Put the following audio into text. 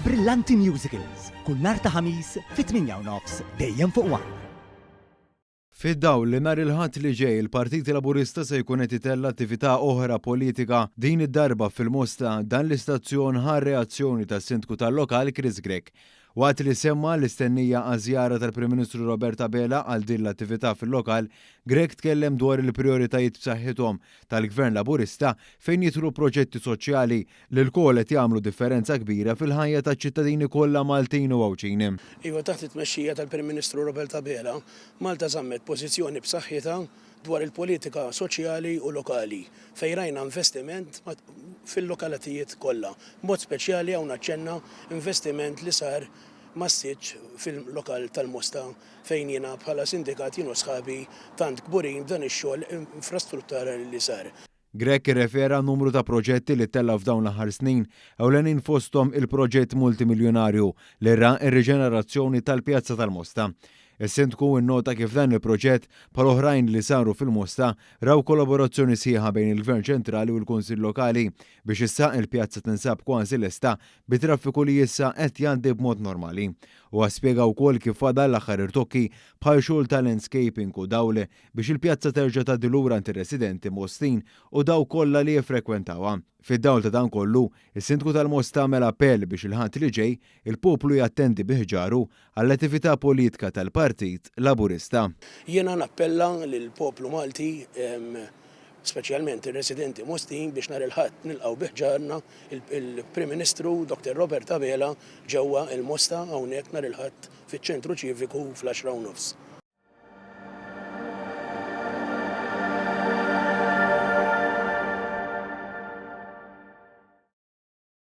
Brillanti Musicals, kull nhar ta' Ħamis fit-8:30 dejjem fuq One. Fid-dawl li nhar il-Ħadd li ġej il-Partit Laburista se jkun qed itella' attività oħra politika, din id-darba fil-Mosta, dan l-istazzjon ħa r-reazzjoni tas-Sindku tal-lokal Chris Grech. Waqt li semma l-istennija għaż-żjara tal-Prim Ministru Robert Abela għal din l-attività fil-lokal, Grech tkellem dwar il-prijoritajiet b'saħħithom tal-Gvern Laburista fejn jidħlu proġetti soċjali li lkoll qed jagħmlu differenza kbira fil-ħajja taċ-ċittadini kollha Maltin u Għawdxin. Iva, taħt it-tmexxija tal-Prim Ministru Robert Abela, Malta żammet pożizzjoni b'saħħitha dwar il-politika soċjali u lokali, fejn rajna investiment fil-lokalitijiet kollha. B'mod speċjali hawn naċċenna investiment li sar massiċċ fil-lokal tal-Mosta fejn jiena bħala sindikat jien u sħabi tant kburin b'dan ix-xogħol infrastrutturali li sar. Grech irrefera għal numru ta' proġetti li ttellgħu f'dawn l-aħħar snin, ewlenin fosthom il-proġett multimiljunarju li ra r-riġenerazzjoni tal-Pjazza tal-Mosta. Is-Sindku nnota kif dan il-proġett, bħal oħrajn li saru fil-Mosta, raw kollaborazzjoni sħiħa bejn il-Gvern Ċentrali u l-Kunsill Lokali biex issa il-pjazza tinsab kważi lesta bi traffiku li issa qed jgħaddi b'mod normali. Huwa spjega wkoll kif fadal l-aħħar irtokki bħal xogħol ta' landscaping u dawl biex il-pjazza terġa' tgħaddi lura għand ir-residenti Mostin u dawk kollha li jiffrekwentawha. Fid-dawl ta' dan kollu, is-Sindku tal-Mosta għamel appell biex il-Ħadd li ġej il-poplu jattendi bi ħġaru għall-attività politika tal-Partit Laburista. Jiena nappella lill-poplu Malti, speċjalment ir-residenti Mostin biex nhar il-Ħadd nilqgħu bi ħġarna il-Prim Ministru Dr Robert Abela ġewwa l-Mosta hawnhekk nhar il-Ħadd fiċ-Ċentru Ċiviku fl-10:30.